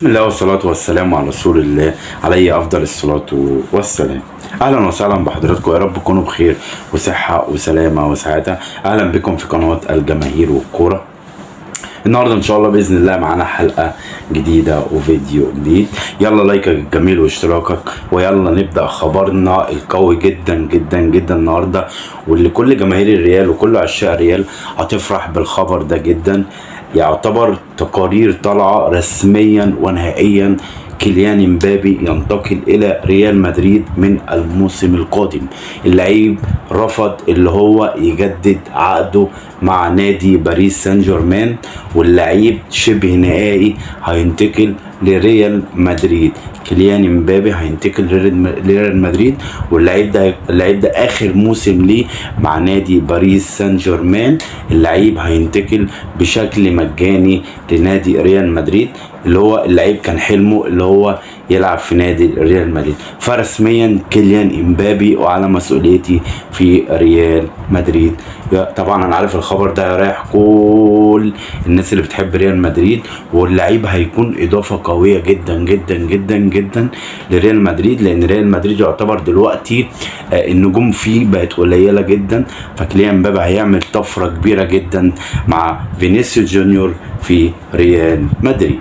بسم الله والصلاة والسلام على رسول الله، عليه أفضل الصلاة والسلام. أهلا وسهلا بحضراتكم، يا رب تكونوا بخير وصحة وسلامة وسعادة. أهلا بكم في قناة الجماهير والكورة. النهاردة إن شاء الله بإذن الله معانا حلقة جديدة وفيديو جديد. يلا لايكك الجميل واشتراكك، ويلا نبدأ خبرنا القوي جدا جدا جدا النهاردة، واللي كل جماهير الريال وكل عشاق الريال هتفرح بالخبر ده جدا. يعتبر تقارير طالعة رسميا ونهائيا، كيليان امبابي ينتقل الى ريال مدريد من الموسم القادم. اللعيب رفض اللي هو يجدد عقده مع نادي باريس سان جيرمان، واللعيب شبه نهائي هينتقل لريال مدريد. كيليان امبابي هينتقل لريال مدريد، واللعيب ده اللعيب ده اخر موسم ليه مع نادي باريس سان جيرمان. اللعيب هينتقل بشكل مجاني لنادي ريال مدريد، اللي هو اللعيب كان حلمه اللي هو يلعب في نادي ريال مدريد. فرسميا كيليان امبابي وعلى مسؤوليتي في ريال مدريد. طبعا انا عارف الخبر ده هيريح كل الناس اللي بتحب ريال مدريد، واللعيب هيكون اضافه قوية جدا جدا جدا جدا لريال مدريد، لان ريال مدريد يعتبر دلوقتي النجوم فيه بقت قليله جدا. فكيليان امبابي هيعمل طفرة كبيرة جدا مع فينيسيوس جونيور في ريال مدريد.